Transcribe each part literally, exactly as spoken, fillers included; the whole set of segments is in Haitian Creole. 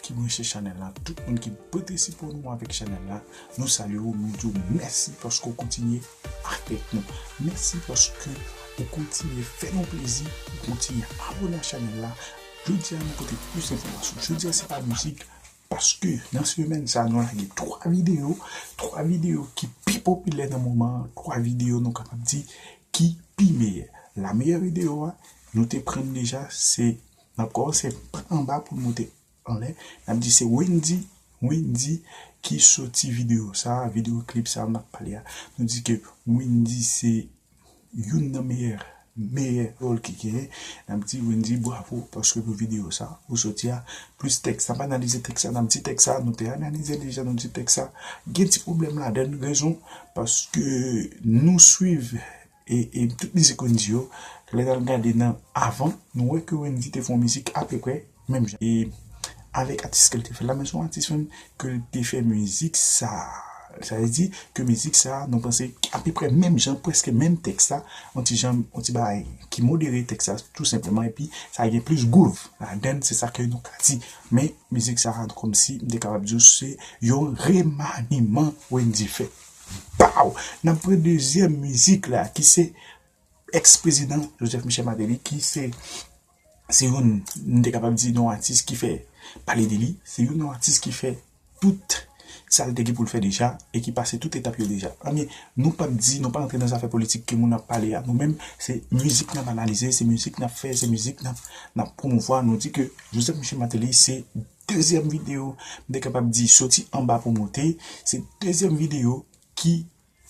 ki branche chanèl la, tout moun ki pote sipò nou avèk chanèl la, nou salye w, nou di w mèsi paske w kontinye avèk nou. Mèsi paske ou kontinye fè nou plezi, ou kontinye abòne a chanèl la. Jodi a, nou pote plis enfòmasyon. Jodi a, se pa mizik, paske nan semèn sa, nou lage twa videyo, twa videyo ki pi popilè nan moman an, twa videyo, nou kapab di, ki pi meyè. La meyè videyo a, nou te pran deja, se, n ap kòmanse pa anba pou n monte anlè. N ap di se Wendy, Wendy ki soti videyo sa, videyo klip sa n ap pale a. Nou di ke Wendy se youn nan meyè, meyè ròl ki genyen. N ap di Wendy bravo paske pou videyo sa ou soti a, plis tèks. N ap analize tèks sa, n ap di tèks sa, nou te analize deja, nou di tèks sa gen ti pwoblèm ladan l, rezon paske nou swiv e, e tout mizik Wendy yo, lè n al gade nan avan, nou wè ke Wendy te fè yon mizik apeprè menm jan. E avèk atis ke l te fè la, men se yon atis menm ke l te fè mizik sa. Sa vle di ke mizik sa, nou panse apeprè menm jan, prèske menm tèks la, yon ti jan, yon ti bagay ki modere tèks la, tou senpleman, epi sa gen plis groove ladan l, se sa ke nou ka di. Men mizik sa, kòmsi, m te kapab di w, se yon remaniman Wendy fè. Pow! N ap pran dezyèm mizik la, ki se èks prezidan Joseph Michel Martelly, ki se, se youn, m te kapab di, yon atis ki fè pale de li, se youn nan atis ki fè tout sa l te gen pou l fè deja e ki pase tout etap yo deja. Anben, nou p ap di, nou pa rantre nan zafè politik ke moun ap pale a. Nou menm, se mizik n ap analize, se mizik n ap fè, se mizik n ap, n ap pwomouvwa. Nou di ke Joseph Michel Martelly se dezyèm videyo, m te kapab di, soti anba pou monte. Se dezyèm videyo ki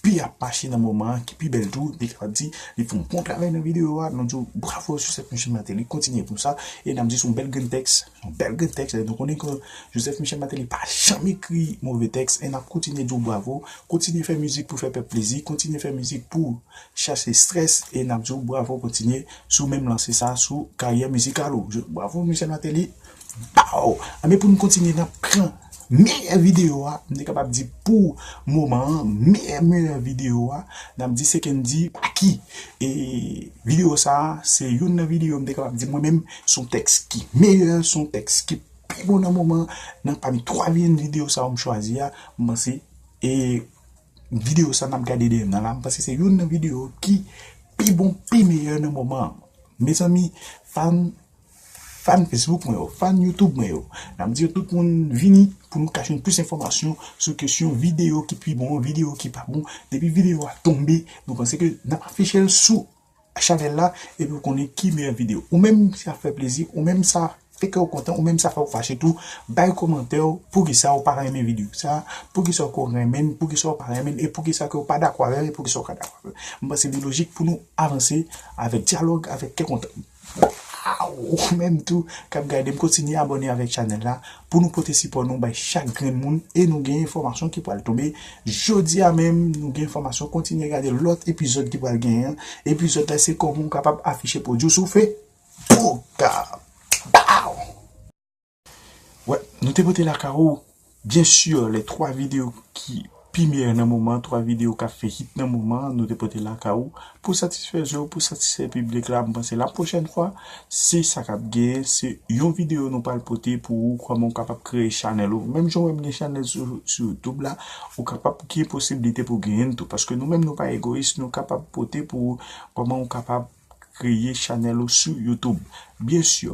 pi ap mache nan moman an, ki pi bèl tou, li kapab di, li fè yon bon travay nan videyo a, nou di w bravo Joseph Michel Martelly, kontinye konsa, e n ap di se yon bèl grenn tèks, yon bèl grenn tèks, nou konnen ke Joseph Michel Martelly pa janm ekri move tèks, e n ap kontinye di w bravo, kontinye fè mizik pou fè pèp plezi, kontinye fè mizik pou chache estrès, e n ap di w bravo, kontinye sou menm lanse sa, sou karyè mizikal ou. Bravo Michel Martelly, Pow! Anben pou n kontinye, n ap pran meyè videyo a, m te kapab di pou moman an, meyè, meyè videyo a, n ap di se Kendy Paki. E videyo sa a, se youn nan videyo m te kapab di mwen menm, se yon tèks ki meyè, se yon tèks ki pi bon nan moman an, nan pami twa videyo sa yo m chwazi a, m panse, e videyo sa n ap gade dèyè m nan la, m panse se youn nan videyo ki pi bon, pi meyè nan moman an. Mezanmi, fan fan Facebook mwen yo, fan YouTube mwen yo. N ap di yo tout moun vini pou nou ka jwenn plis enfòmasyon sou kesyon videyo ki pi bon, videyo ki pa bon. Depi videyo a tonbe, nou panse ke n ap afiche l sou chanèl la, epi w konnen ki meyè videyo. Ou menm sa fè plezi, ou menm sa fè kè w kontan, ou menm sa fè w fache tou, bay kòmantè w, poukisa w pa renmen videyo sa, poukisa w ko renmen l, poukisa w pa renmen l, e poukisa ke w pa dakò avè l, e poukisa w ka dakò avè l. M panse li lojik pou nou avanse avèk dyalòg, avèk kè kontan. Ou menm tou k ap gade m, kontinye abòne avèk chanèl la pou nou pote sipò nou bay chak grenn moun e nou gen enfòmasyon ki pral tonbe. Jodi a menm, nou gen enfòmasyon, kontinye gade lòt epizòd ki pral genyen an. Epizòd la se kòman w kapab afiche pwodui w sou Facebook. Pow! Wè, nou te pote lakay ou, byen si, lè twa videyo ki pi meyè nan moman an, twa videyo k ap fè hit nan moman an, nou te pote lakay ou pou satisfè zye w, pou satisfè piblik la. M panse la pwochèn fwa, se sa k ap genyen, se yon videyo nou pral pote pou ou, kòman w kapab kreye chanèl ou. Menm jan w wè m gen chanèl sou, sou YouTube la, ou kapab gen posiblite pou genyen l tou. Paske nou menm nou pa egoyis, nou kapab pote pou ou kòman w kapab kreye chanèl ou sou YouTube. Byen si,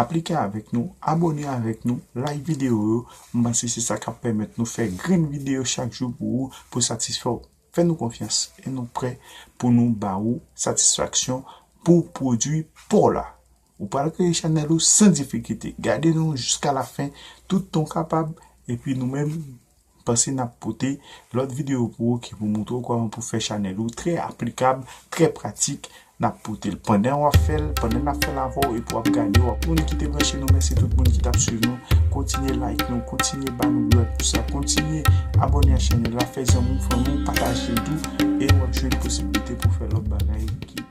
aplike avèk nou, abòne avèk nou, like videyo yo. M panse se sa k ap pèmèt nou fè grenn videyo chak jou pou ou, pou satisfè w. Fè nou konfyans e nou prè pou nou ba ou satisfaksyon pou pwodui pa w la. Ou pral kreye chanèl ou san difikilte. Gade nou jiska lafen, tout tan w kapab, epi nou menm, panse n ap pote lòt videyo pou ou ki pou moutre w kòman pou fè chanèl ou trè aplikab, trè pratik. N ap pote l pandan w ap fè l, pandan n ap fè l avè w, epi w ap gade, w ap moun ki te branche nou, mèsi tout moun ki t ap swiv nou. Kontinye like nou, kontinye ba nou lòt pou sa, kontinye abòne a chanèl la, fè zanmi w, fanmi w pataje l tou, e w ap jwenn posiblite pou fè lòt bagay ki